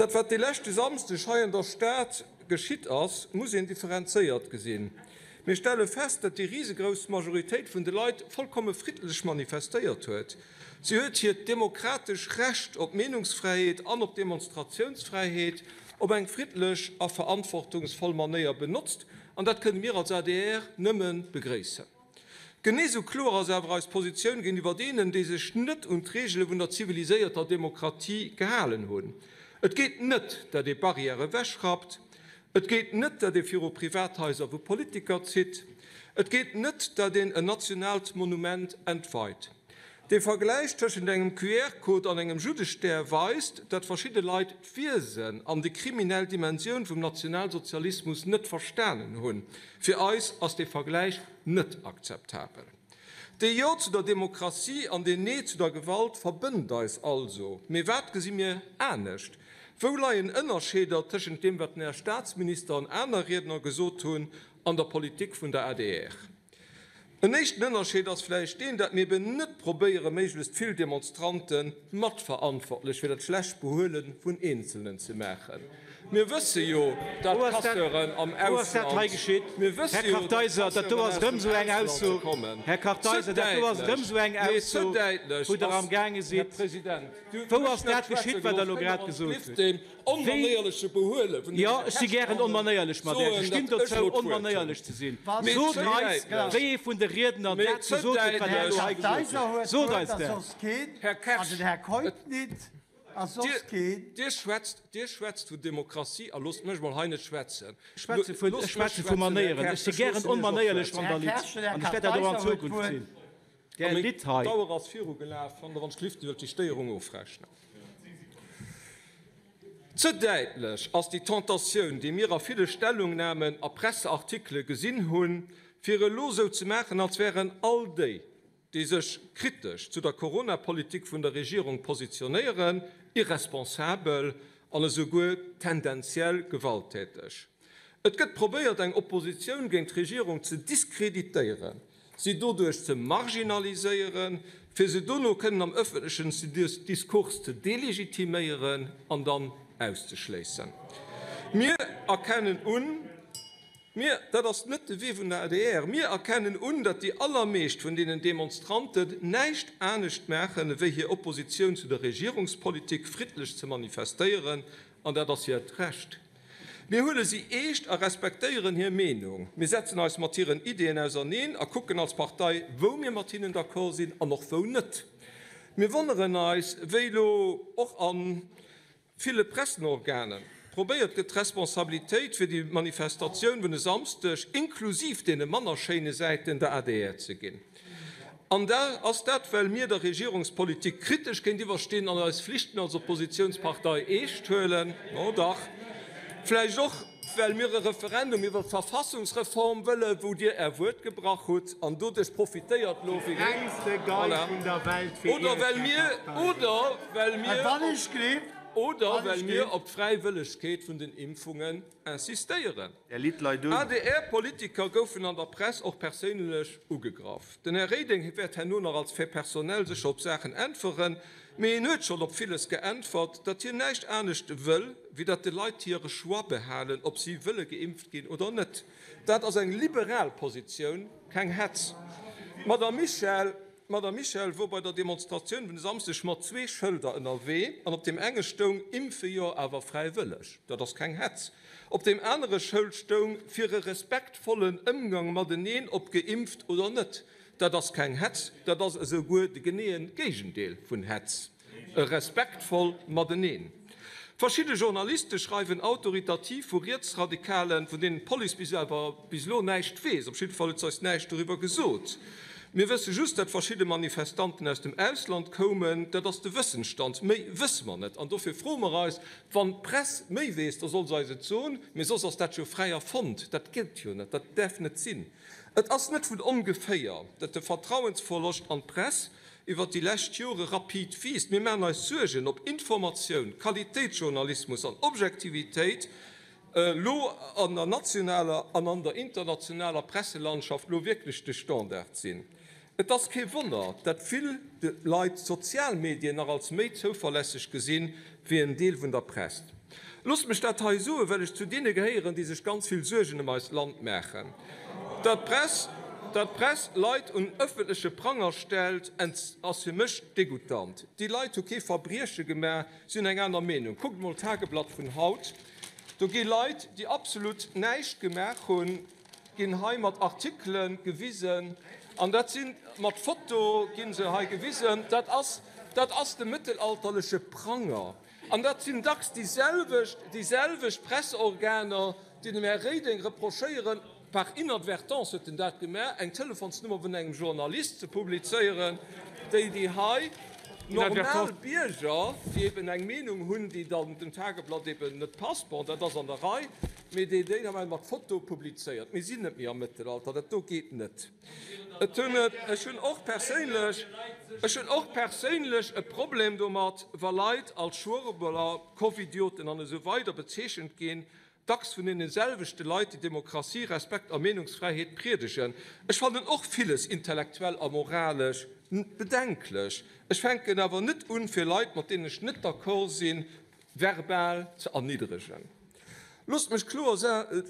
Dat, wat dee leschte Samsdeg hei an der Stad geschitt ass, muss een differenzéiert gesinn. Mir stelle fest, datt déi risegrouss Majoritéit vun de Leit vollkomme friddlech manifestéiert huet. Si huet hiert demokratesch Recht op Meenungsfräiheet an op Demonstratiounsfräiheet op eng friddlech a verantwortungsvoll Manéier benotzt, an dat kënne mir als adr nëmme begréissen. Genee sou kloer ass awer eis Positioun géintiwwer deenen, déi sech net un d'Reegele vun der zivilisierter Demokratie gehalen hunn. Et geet net, dat ee Barrièrë ewechrappt. Et geet net, dat ee viru Privathaiser vu Politiker zitt. Et geet net, dat een en nationaalt Monument entweit. Dee Vergläich tëschent engem QR-Code an engem Juddestär weist, dat verschidde Leit d'Wiesen an déi kriminell Dimensioun vum Nationalsozialismus net verstanen hunn. Fir eis ass dee Vergläich net akzeptabel. Dee Jo zu der Demokratie an deen Nee zu der Gewalt verbënnt eis also. Mee wat gesi mir anescht? Wou leien Ënnerscheeder tëschent deem, wat den Här Staatsminister an aner Riedner gesot hunn, an der Politik vun der adr? En éischten Ënnerscheed ass vläicht deen, dat mir eben net probéiere méiglechst vill Demonstrante matverantwortlech fir dat schlecht Behuele vun Eenzelnen ze maachen. Mir wësse jo, dat Casseuren am Ausland, mir wësse jo, dat Casseuren aus dem Ausland kommen. Ze däitlech, nee, ze däitlech ass, Här President, Dir hutt mech net schwätze gelooss, kënnt mer ons d'Lift deem onmanéierleche Behuele vun Jo, ech si gären onmanéierlech mat Iech. Ech stinn dozou, onmanéierlech ze sinn. Sot eis, wéi ee vun de Riedner dat gesot huet, wat Dir elo hei gesot hutt. Sot eis dat! Här Kersch, Dir schwätzt vun Demokratie a loosst mech mol hei net schwätzen. Ech schwätze vu Manéieren. Ech si gären onmanéierlech wann Der litt. An ech wäert dat och an Zukunft sinn. Där litt hei. D'Auer ass virugelaf. Wann Der ons Clifton wëllt déi Stéierung ofrechnen. Ze däitlech ass déi Tentatioun, déi mir a ville Stellungnamen a Presseartikele gesinn hunn, fir elo esou ze maachen, als wären all déi, déi sech kritesch zu der Coronapolitik vun der Regierung positionéieren, irresponsabel an esouguer tendenziell gewalttäteg. Et gëtt probéiert, eng Oppositioun géint d'Regierung ze diskreditéieren, si doduerch ze marginaliséieren, fir se dono kënnen am ëffentlechen Diskurs ze delegitiméieren an dann auszeschléissen. Mir erkennen un, mir, dat ass net de Wee vun der adr, mir erkennen un, datt déi allermeescht vun deenen Demonstranten näischt anescht maachen, ewéi hir Oppositioun zu der Regierungspolitik friddlech ze manifestéieren, an dat ass hiert Recht. Mir huele si eescht a respektéieren hir Meenung. Mir setzen eis mat hiren Ideeën auserneen a kucken als Partei, wou mir mat hinnen d'accord sinn an och wou net. Mir wonneren eis, wéi elo och a ville Pressenorganen probéiert gëtt, d'Responsabilitéit fir déi Manifestatioun vun e Samsdeg, inklusiv deene manner schéine Säiten, der adr ze ginn. An da ass dat, well mir der Regierungspolitik kritesch géintiwwer stinn an eis Flichten als Oppositionspartei eescht huelen. Oh dach, vläicht och, well mir e Referendum iwwer d'Verfassungsreform wëllen, wou Dir Är Wuert gebrach hutt an doduerch profitéiert elo wéi. Voilà. Oder well mir, oder well mir, oder well mir op d'Fräiwëllegkeet vun den Impfungen insistéieren. ADR-Politiker goufen an der Press och perséinlech ugegraff. Den Här Reding wäert herno nach als Fait personnel sécher op Saachen äntweren, mee en huet schonn op villes geäntwert, datt hien näischt anescht wëll, wéi datt de Leit hire Choix behalen, ob si wëlle geimpft ginn oder net. Dat ass eng liberal Positioun, keng Hetz. D'Madame Michel, d'Madame Michel wor bei der Demonstratioun vun e Samsdeg mat zwee Schëlder ënnerwee an op deem enge stoung Impfe jo, awer fräiwëlleg. Dat ass keng Hetz. Op deem anere Schëld stoung, Fir e respektvollen Ëmgang mateneen, ob geimpft oder net. Dat ass keng Hetz, dat ass esouguer de geneeë Géigendeel vun Hetz, e respektvoll Mateneen. Verschidde Journaliste schreiwen autoritativ vu Rietsradikalen, vun deenen d'Police bis awer bis elo näischt weess. Op jidde Fall huet se eis näischt doriwwer gesot. Mir wësse just, dat verschidde Manifestanten aus dem Ausland koumen. Dat ass de Wëssensstand. Méi wësse mer net. An dofir froe mer eis, Wann d'Press méi weess, da soll se eis et soen, mee soss ass dat jo fräi erfonnt. Dat gëtt jo net, dat däerf net sinn. Et ass net vun ongeféier, datt de Vertrauensverloscht an d'Press iwwert déi lescht Jore rapid wiisst. Mir maachen eis Suergen, ob Informatioun, Qualitéitsjournalismus an Objektivitéit elo an der nationaler an an der internationaler Presselandschaft elo wierklech de Standard sinn. Et ass kee Wonner, dat vill Leit d'sozial Medien nach als méi zouverlässeg gesinn, Wéi en Deel vun der Press. Loosst mech dat hei soen, well ech zu deene gehéieren, déi sech ganz vill Suergen ëm eist Land maachen. Datt d'Press, datt d'Press Leit un ëffentleche Pranger stellt, ass fir mech degoutant. Déi Leit hu kee Verbrieche gemaach, si hunn eng aner Meenung. Kuckt emol d'Tageblatt vun haut, do gi Leit, déi absolut näischt gemaach hunn, ginn hei mat Artikele gewisen, an dat si mat Foto gi se hei gewisen, dat ass, dat ass de mëttelalterleche Pranger. An dat sinn dacks déi selwecht, déi selwecht Presseorganer, déi dem Här Reding reprochéieren, par inadvertance huet en dat gemaach, eng Telefonsnummer vun engem Journalist ze publizéieren, déi déi hei normal Bierger, déi eben eng Meenung hunn, déi dann dem Tageblatt eben net passt, bon, dat ass an der Rei, Mee déi déi nawell mat Foto publizéiert. Mir sinn net méi am Mëttelalter, dat do geet net. Et hunn et, ech hunn och perséinlech, ech hunn och perséinlech e Problem domat, wa Leit als Schwurbeler, Covidioten an esou weider bezeechent ginn, dacks vun deene selwechte Leit, déi Demokratie, Respekt a Meenungsfräiheet priedegen. Ech fannen och villes intellektuell a moralesch bedenklech. Ech fänken awer net un, fir Leit, mat deenen ech net d'accord sinn, verbal ze erniddregen. Loosst mech kloer,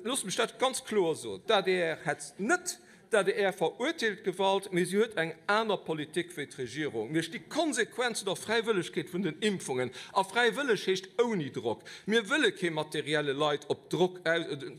loosst mech dat ganz kloer soen, D'ADR hetzt net, d'ADR verurteelt Gewalt, mee si huet eng aner Politik wéi d'Regierung. Mir sti konsequent zu der Fräiwëllegkeet vun den Impfungen. A fräiwëlleg heescht ouni Drock. Mir wëlle kee materielle Leit op Drock,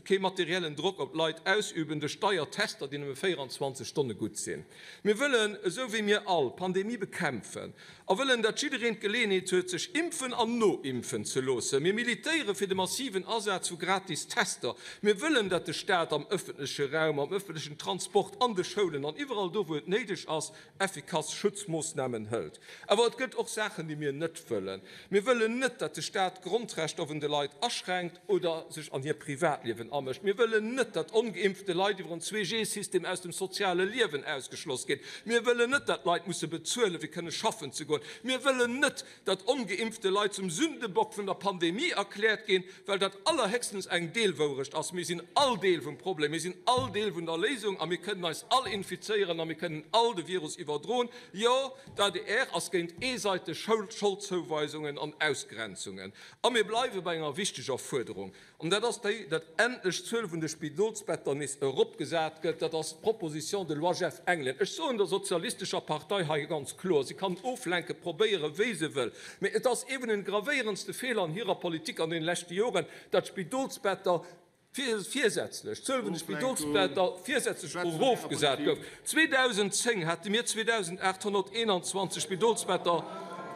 kee materiellen Drock op d'Leit ausüben duerch deier Tester, déi nëmme 24 Stonne gutt sinn. Mir wëllen, esou wéi mir all, d'Pandemie bekämpfen. A wëllen, datt jiddereen d'Geleeënheet huet, sech impfen an noimpfen ze loossen. Mir militéiere fir de massiven Asaz vu gratis Tester. Mir wëllen, datt de Staat am ëffentleche Raum, am ëffentlechen Transport, an de Schoulen an iwwerall do, wou et néideg ass, effikass Schutzmoossnamen hëlt. Awer et gëtt och Saachen, déi mir net wëllen. Mir wëllen net, datt de Staat d'Grondrechter vun de Leit aschränkt oder sech an hir Privatliewen amëscht. Mir wëllen net, datt ongeimpfte Leit iwwer en Zwee-G-System aus dem soziale Liewen ausgeschloss ginn. Mir wëllen net, datt Leit musse bezuelen, fir kënne schaffen ze goen. Mir wëllen net, datt ongeimpfte Leit zum Sündebock vun der Pandemie erkläert ginn, well dat allerhéchstens eng Deelwourecht ass. Mir sinn all Deel vum Problem, mir sinn all Deel vun der Léisung a mir kënnen eis all infizéieren a mir kënnen all de Virus iwwerdroen. Jo, d'ADR ass géint eeseiteg Scholdzouweisungen an Ausgrenzungen. A mir bleiwe bei enger wichteger Fuerderung, An dat ass déi, datt endlech d'Zuel vun de Spidolsbetter nees eropgesat gëtt. Dat ass d'Proposition de loi Jeff Engelen. Ech soen der Sozialistescher Partei hei ganz kloer, si kann oflenke probéieren, wéi se wëll, mä et ass ee vun den gravéierendste Feeler an hirer Politik an deene leschte Joren, datt d'Spidolsbetter virsätzlech, d'Zuel vun de Spidolsbetter virsätzlech erofgesat gouf. 2010 hate mir 2.821 Spidolsbetter,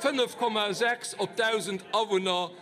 5,6 op 1.000 Awunner.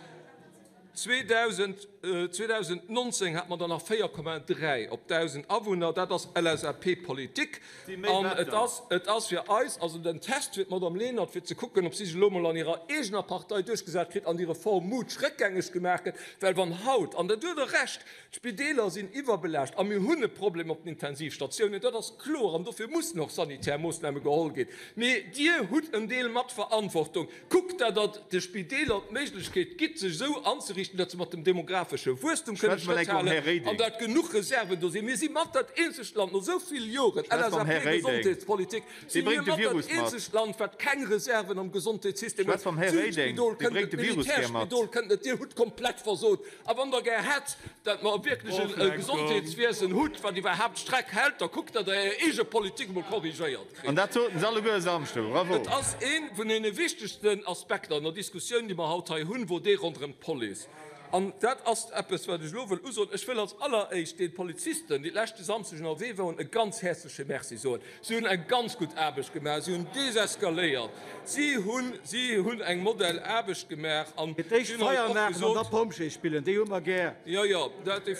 2019 hat mer der nach 4,3 op 1.000 Awunner. Dat ass LSAP-Politik. An et ass, et ass fir eis also den Test fir d'Madame Lenert, fir ze kucken, ob si sech elo emol an hirer eegener Partei duerchgesat kritt an déi Reform Mutsch réckgängeg gemaach gëtt. Well wann haut, an dat huet Der Recht, d'Spideeler sinn iwwerbelaascht a mir hunn e Problem op den Intensivstatiounen, dat ass kloer an dofir mussen och sanitär Moossname geholl ginn, mee Dir hutt en Deel mat Verantwortung. Kuckt, datt Der de Spideeler d'Méiglechkeet gitt, sech esou anzeriichten, datt se mat dem demographesche Wuesstum kënne Schrëtt halen an datt genuch Reserven do sinn. Mir si mat dat eenzegt Land, no esou vill Joren LSAP-Gesondheetspolitik, si mir mat dat eenzegt Land, wat keng Reserven am Gesondheetssystem huet. D'Südspidol kënnt net, d'Militärspidol kënnt net. Dir hutt komplett versot. A wann Der gär hätt, datt mer wierklech e Gesondheetswiesen hutt, wat iwwerhaapt Streck hält, da kuckt, datt Der Är eege Politik emol korrigéiert kritt. An dat soten se alleguer e Samschdeg. Bravo! Et ass ee vun deene wichtegsten Aspekter an der Diskussioun, déi mer haut hei hunn, wor dee ronderëm d'Police. An dat ass eppes, wat ech elo wëll usoen. Ech wëll als alleréischt deene Polizisten, déi d'leschte Samschdeg ënnerwee woren, e ganz häerzleche Merci soen. Si hunn eng ganz gutt Aarbecht gemaach. Si hunn deseskaléiert. Si hunn, si hunn eng Modellaarbecht gemaach. An Fir d'éischt si hunn eis Feier och maachen an da gesot. Pompjee spillen, déi hu mer gär. Jo, jo, dat, et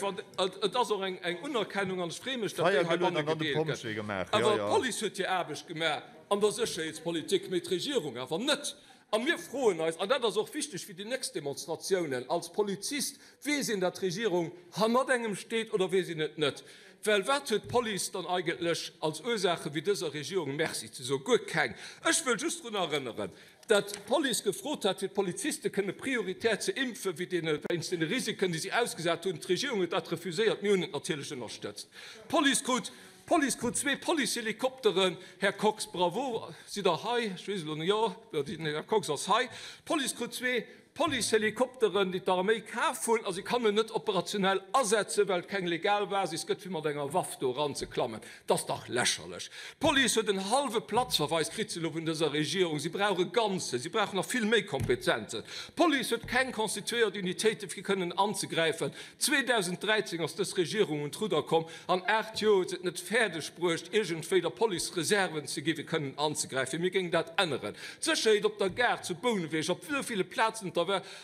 ass och eng, eng Unerkennung an ech freeë mech, datt Feier déi gelueden heibanne an dann de gedeelt gëtt. Pompjee gemaach, jo, Awer jo. d'Police huet hir Aarbecht gemaach an der Sécherheetspolitik, mee d'Regierung awer net. A mir froen eis, an dat ass och wichteg fir déi nächst Demonstratiounen, als Polizist, Weess een, datt d'Regierung hannert engem steet oder weess een et net? Well wat huet d'Police dann eigentlech als Ursaache wéi dëser Regierung Merci ze soen? Guer keng. Ech wëll just drun erënneren, datt d'Police gefrot hat, fir d'Poliziste kënne prioritär ze impfen, wéi deene, wéinst deene Risiken, déi si ausgesat hunn. D'Regierung huet dat refuséiert. Mir hunn et natierlech ënnerstëtzt. D'Police krut D'Police krut zwee Policehelikopteren. Här Kox, bravo, sidd Der hei? Ech weess elo net, jo, den Här Kox ass hei. D'Police krut zwee. Policehelikopteren, déi d'Arméi kaf hunn, a se kann en net operationell asetzen, well et keng legal Basis gëtt, fir mat enger Waff do eranzeklammen. Dat ass dach lächerlech! D'Police huet en hallwe Platzverweis kritt se elo vun dëser Regierung. Si brauch e ganzen, si brauch nach vill méi Kompetenzen. D'Police huet keng constituéiert Unitéiten, fir kënnen anzegräifen. 2013 ass dës Regierung un d'Rudder komm. An 8 Joer huet se et net fäerdeg bruecht, iergendwéi der Police Reserven ze gi fir kënnen anzegräifen. Mir géingen dat änneren. D'Sécherheet op der Gare zu Bouneweg, op esou ville Plazen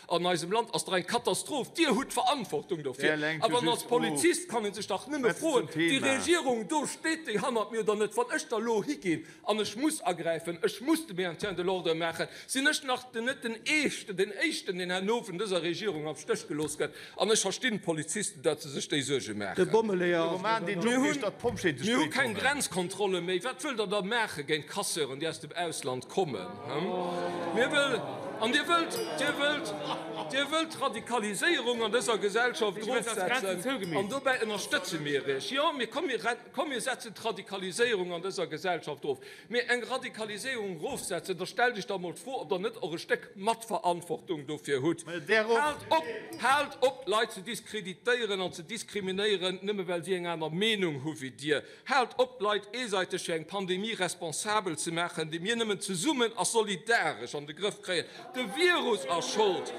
an eisem Land ass dach eng Katastroph. Dir hutt d'Verantwortung dofir. A wann als Polizist kann ee sech dach nëmme froen, déi Regierung do, steet déi hannert mir oder net? Wann ech da elo higinn An ech muss agräifen, ech muss de Maintien de l'ordre maachen, sinn ech nach net den Eeschten, den Éischten, deen herno vun dëser Regierung am Stéch gelooss gëtt. An ech verstinn d'Polizisten, datt se sech déi Suerge maachen. Mir hu keng Grenzkontrolle méi. Wat wëllt Der da maache géint Casseuren, déi aus dem Ausland kommen? Mir wëll, an Dir wëllt, Dir wëllt, Dir wëllt d'Radikaliséierung an dëser Gesellschaft erofsetzen, an dobäi ënnerstëtze mir Iech. Jo, mir, komm, mir. Komm mir setzen d'Radikaliséierung an dëser Gesellschaft of. Mee eng Radikaliséierung erofsetzen, da stellt Iech da mol d'Fro, ob Der net och e Stéck Matverantwortung dofir hutt. Haalt op, haalt op, Leit ze diskreditéieren an ze diskriminéieren, nëmme well si eng aner Meenung hu wéi Dir. Haalt op, Leit eesäiteg fir eng Pandemie responsabel ze maachen, déi mir nëmmen zesummen a solidaresch an de Grëff kréien. De Virus ass Schold!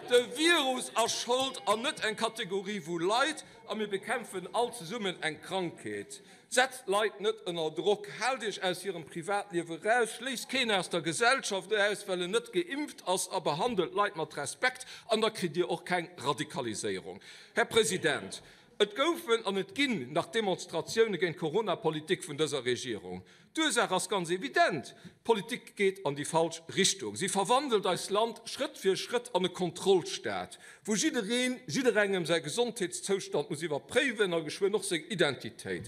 De Virus ass Schold an net eng Kategorie vu Leit. A mir bekämpfen all zesummen eng Krankheet. Setzt d'Leit net ënner Drock, haalt Iech aus hirem Privatliewe raus, schléisst keen aus der Gesellschaft aus, well en net geimpft ass a behandelt d'Leit mat Respekt, an da kritt Dir och keng Radikaliséierung. Här President, et goufen an et ginn nach Demonstratioune géint d'Coronapolitik vun dëser Regierung. D'Ursaach ass ganz evident, D'Politik geet an déi falsch Richtung. Si verwandelt eist Land Schrëtt fir Schrëtt an e Kontrollstaat, wou jiddereen jidderengem säi Gesondheetszoustand muss iwwerpréiwen a geschwënn och seng Identitéit.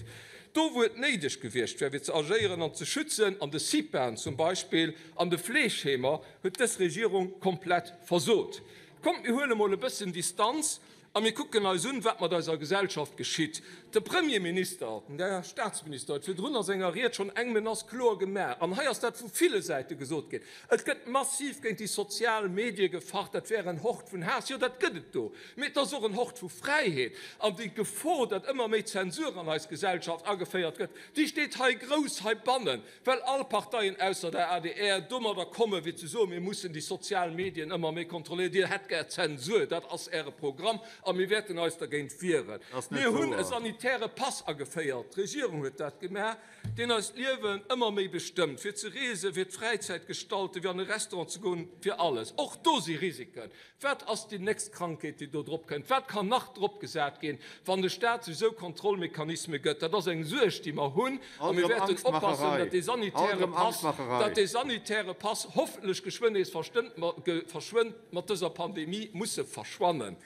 Do wou et néideg gewiescht wär fir ze agéieren an ze schützen, an de CIPAen zum Beispill, an de Fleegheemer, huet dës Regierung komplett versot. Kommt mir huele mol e bëssen Distanz A mir kucken eis un, wat mat eiser Gesellschaft geschitt. De Premierminister, den Här Statsminister, huet virdrun a senger Ried schonn eng Menace kloer gemaach, an hei ass dat vu ville Säite gesot ginn, Et gëtt massiv géint déi sozial Medie gefacht, dat wär en Hort vun Haass. Jo, dat gëtt et do, mee et ass och en Hort vu Fräiheet. An déi Gefor, datt ëmmer méi Zensur an eis Gesellschaft ageféiert gëtt, déi steet hei grouss heibannen. Well all Parteien ausser der adr domadder komme fir ze soen, mir mussen déi sozial Medien ëmmer méi kontrolléieren. Dir hätt gär Zensur, dat ass Äre Programm a mir wäerten eis dergéint wieren. Mir hunn e sanitäre Pass ageféiert, d'Regierung huet dat gemaach, deen eist Liewen ëmmer méi bestëmmt, fir ze reesen, fir d'Fräizäit gestalten, fir an e Restaurant ze goen, fir alles. Och do si Risiken. Wat ass déi nächst Krankheet, déi do drop kënnt? Wat kann nach drop gesat ginn, wann de Staat sech esou Kontrollmechanisme gëtt? Dat ass eng Suerg, déi mer hunn, a mir wäerten oppassen, datt dee sanitäre Pass, datt dee sanitäre Pass hoffentlech geschwënn nees verschwënnt. Mat dëser Pandemie muss e verschwannen.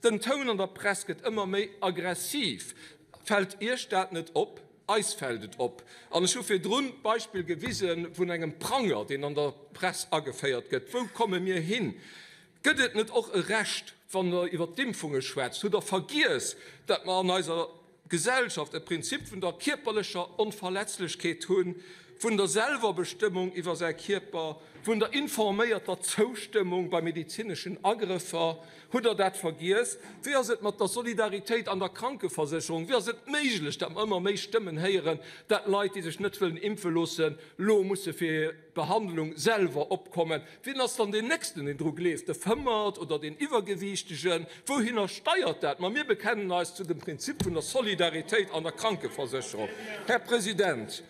Den Toun an der Press gëtt ëmmer méi aggressiv. Fält Iech dat net op? Eis fält et op. An ech hu virdrun d'Beispill gewise vun engem Pranger, deen an der Press ageféiert gëtt. Wou komme mir hin? Gëtt et net och e Recht, wann Der iwwer d'Impfunge schwätzt? Hutt Der vergiess, datt mer an eiser Gesellschaft e Prinzip vun der kierperlecher Onverletzlechkeet hunn, vun der Selwerbestëmmung iwwer säi Kierper, vun der informéierter Zoustëmmung bei medezineschen Agrëffer? Hutt Der dat vergiess? Wéi ass et mat der Solidaritéit an der Krankeversécherung? Wéi ass et méiglech, datt mer ëmmer méi Stëmmen héieren, datt Leit, déi sech net wëllen impfe loossen, lo musse fir hir Behandlung selwer opkommen? Wien ass dann deen Nächsten, deen dru gleeft? De Fëmmert oder deen Iwwergewiichtegen? Wouhinner steiert dat? Ma mir bekennen eis zu dem Prinzip vun der Solidaritéit an der Krankeversécherung. Här President,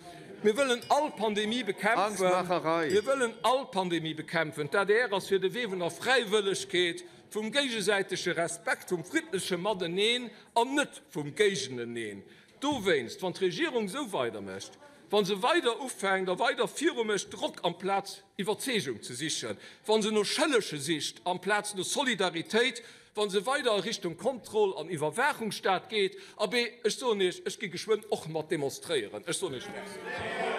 mir wëllen all Pandemie bekämpfen. Mir wëllen all Pandemie bekämpfen. D'adr ass fir de Wee vun der Fräiwëllegkeet, vum géigesäitege Respekt, vum friddleche Mateneen an net vum Géigeneneen. Dowéinst, wann d'Regierung esou weidermécht, wa se weider ufänkt a weider virumécht, Drock amplaz Iwwerzeegung ze sichen, wa se no Schëllege sicht amplaz no Solidaritéit, wa se weider a Richtung Kontroll an Iwwerwaachungsstaat geet, abee, ech soen Iech, ech gi geschwënn och mat demonstréieren. Ech soen Iech Merci.